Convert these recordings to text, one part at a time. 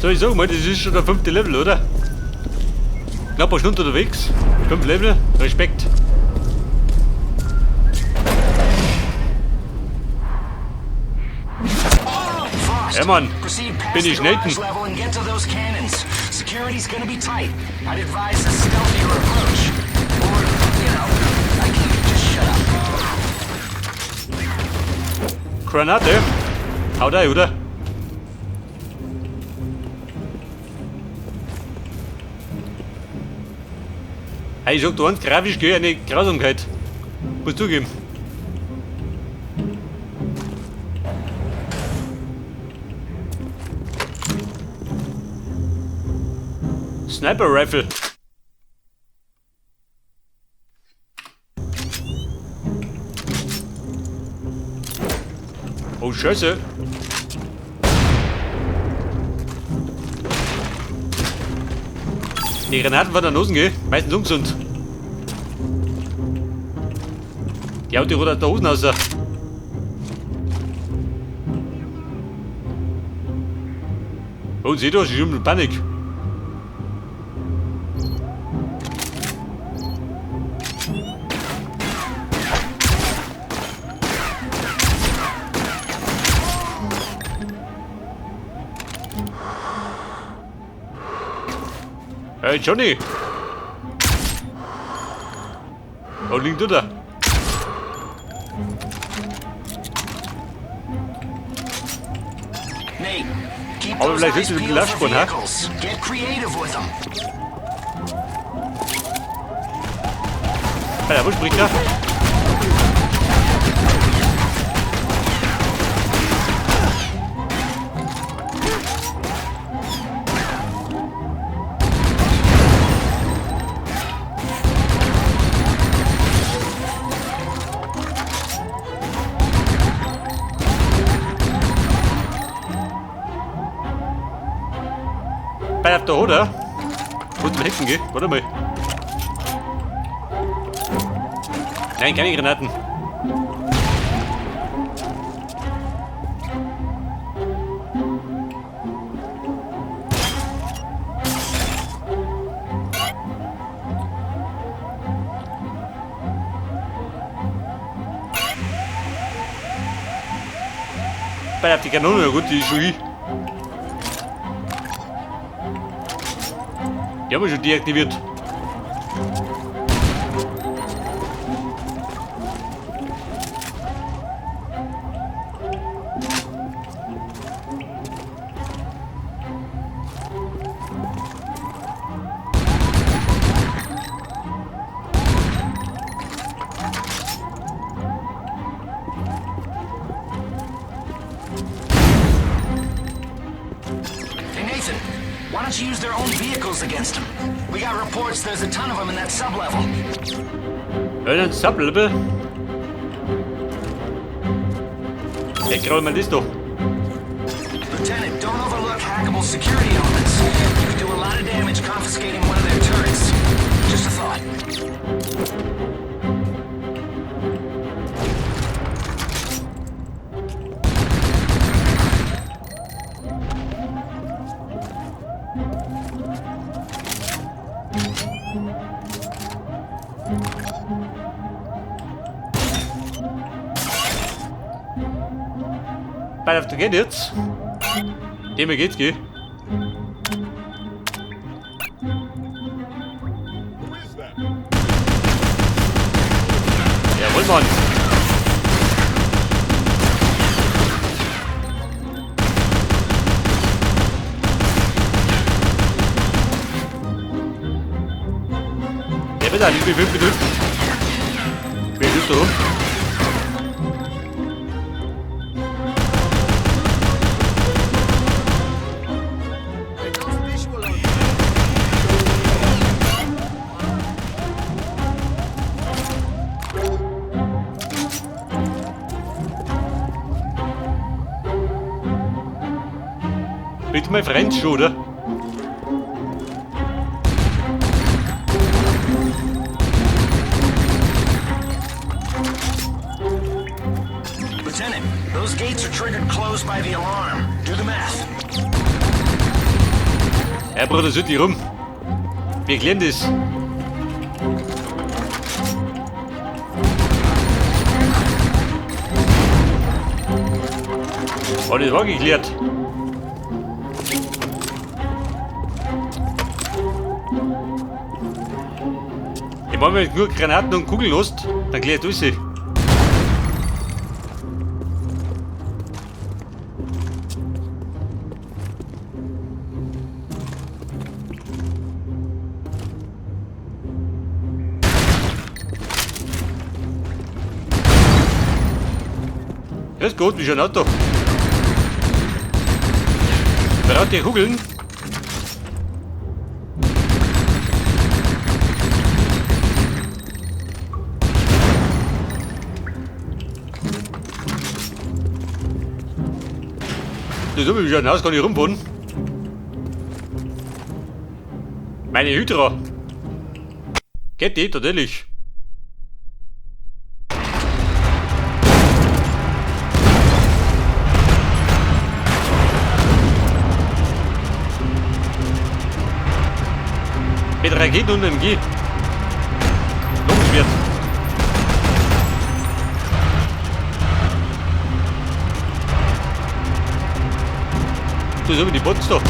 Soll ich sagen mal, das ist schon der 5. Level, oder? Knapp eine Stunde unterwegs. 5 Level, Respekt. Ja, Mann. Bin ich schnell. Security's gonna be tight. I'd advise a stealthier approach. Or, you know, I can just shut up. Granate. Haut rein, oder? Hey, ich sag du eins, grafisch gell, eine Grausamkeit. Muss zugeben. Sniper Rifle. Oh Scheiße. Die Granaten von der Nosen, gell? Meistens ungesund. Die haut die rot aus der Hosen raus. Oh, seht ihr, ich bin in Panik. Hey Johnny! Wo liegt du da? Nate, keep Aber those vielleicht eyes hilft dir die peeled for Lastspur, ha? vehicles. Get creative with them. Alter, wo spricht er? Bei auf der oder? Wo zum Hecken geh? Warte mal. Nein, keine Granaten. Bei auf die Kanone, gut, die ist schon hin. Die haben wir schon deaktiviert. Hey Nathan, why don't you use their own vehicles against them? We got reports there's a ton of them in that sublevel. Ja, dann Sublevel. Hey, graul mal das doch. Lieutenant, don't overlook hackable security elements. You could do a lot of damage confiscating one of their turrets. Just a thought. Bei auf der geht jetzt. Dem geht's, geh. Jawohl, Mann. Der wird eigentlich 5 Minuten. Wer ist da rum? Mit mein Freund schon, oder? Lieutenant, those gates are triggered closed by the alarm. Do the math. Ja, Bruder, sollte ich rum. Wir klären das. Oh, das war geklärt. Ich meine, wenn du nur Granaten und Kugeln hast, dann klärt alles. Das ist gut, wie schon ein Auto. Braucht ihr Kugeln? Das ist wie schon ein Haus, kann ich rumfahren. Meine Hydra. Geht die, natürlich. Mit Raketen und MG. Lohnenswert. Das sind die Bots da.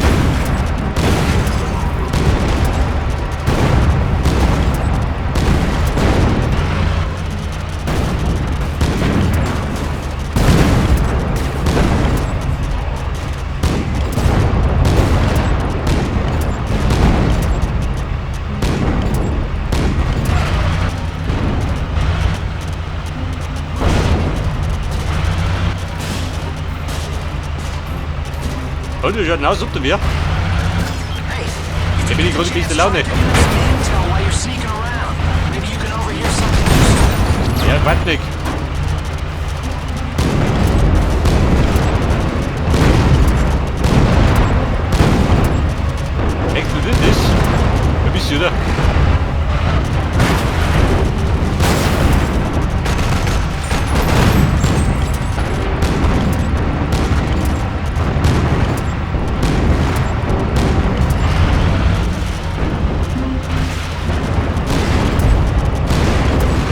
Und wir schauen aus, ob du mir. Hey, Ich bin in große beste Laune. intel while you're sneaking around. Maybe you can overhear something useful. Ja, warte nicht. Explodiert das? Ein bisschen, oder?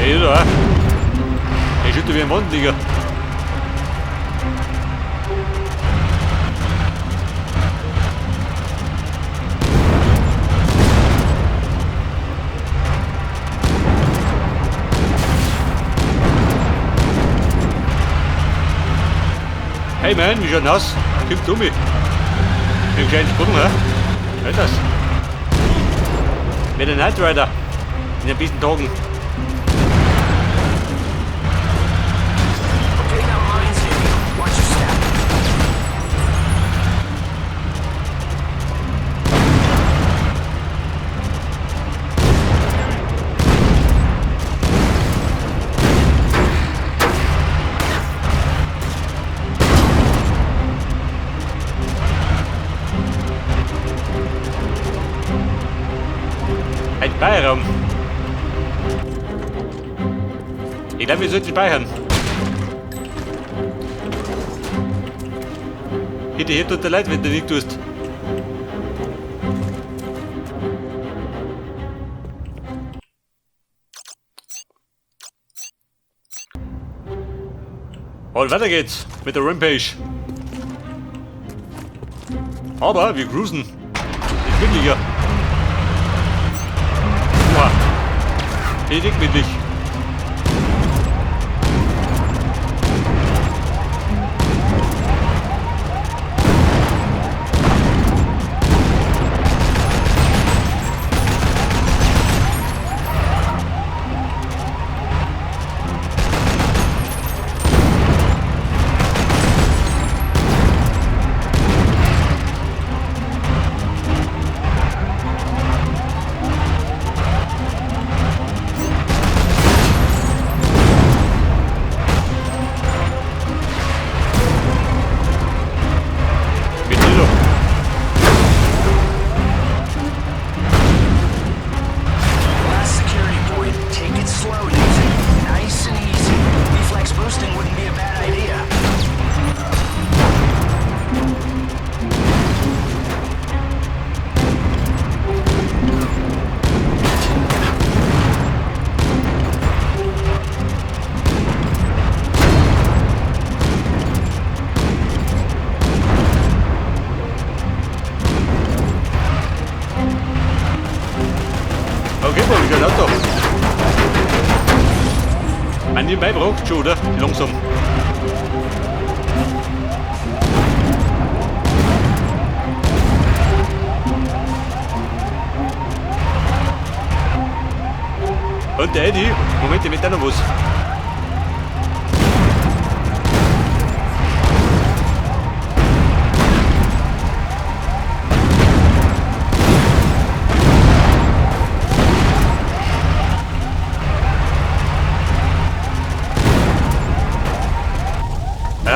Ey, da. Er schüttet wie ein Wandliger. Hey man, wie schaut denn aus? Kommt um mich. Mit einem kleinen Sprung, hä? Was ist das? Mit der Knight Rider. In den besten Tagen. We're picking up mines near you. Watch your step. Ein Speicherraum. Ich glaube, wir sollten speichern. Hätte hier tut dir leid, wenn du nicht tust. Und weiter geht's mit der Rampage. Aber wir cruisen. Nicht gemütlicher. Oha. Hier liegt gemütlich. Man, nebenbei braucht schon, oder? Langsam. Und der Eddie, Moment, ich möchte auch noch was.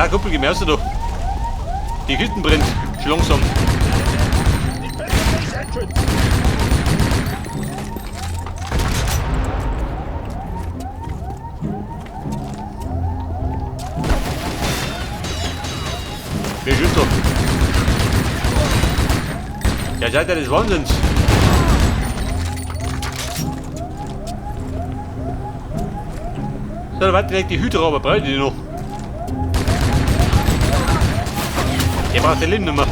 Ja, Kumpel, geh mir raus da. Die Hütten brennt. Schon langsam. Wer schießt da? Ja, seid ihr des Wahnsinns? So, da warte direkt die Hydra, aber brauche ich die noch? Der braucht den Leben nicht mehr.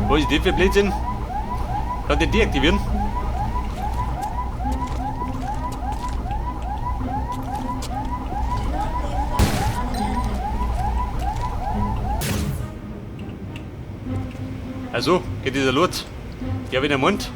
Wo ist die für Blödsinn? Kann den deaktivieren? Also, geht dieser los. Ja, wenn er meint.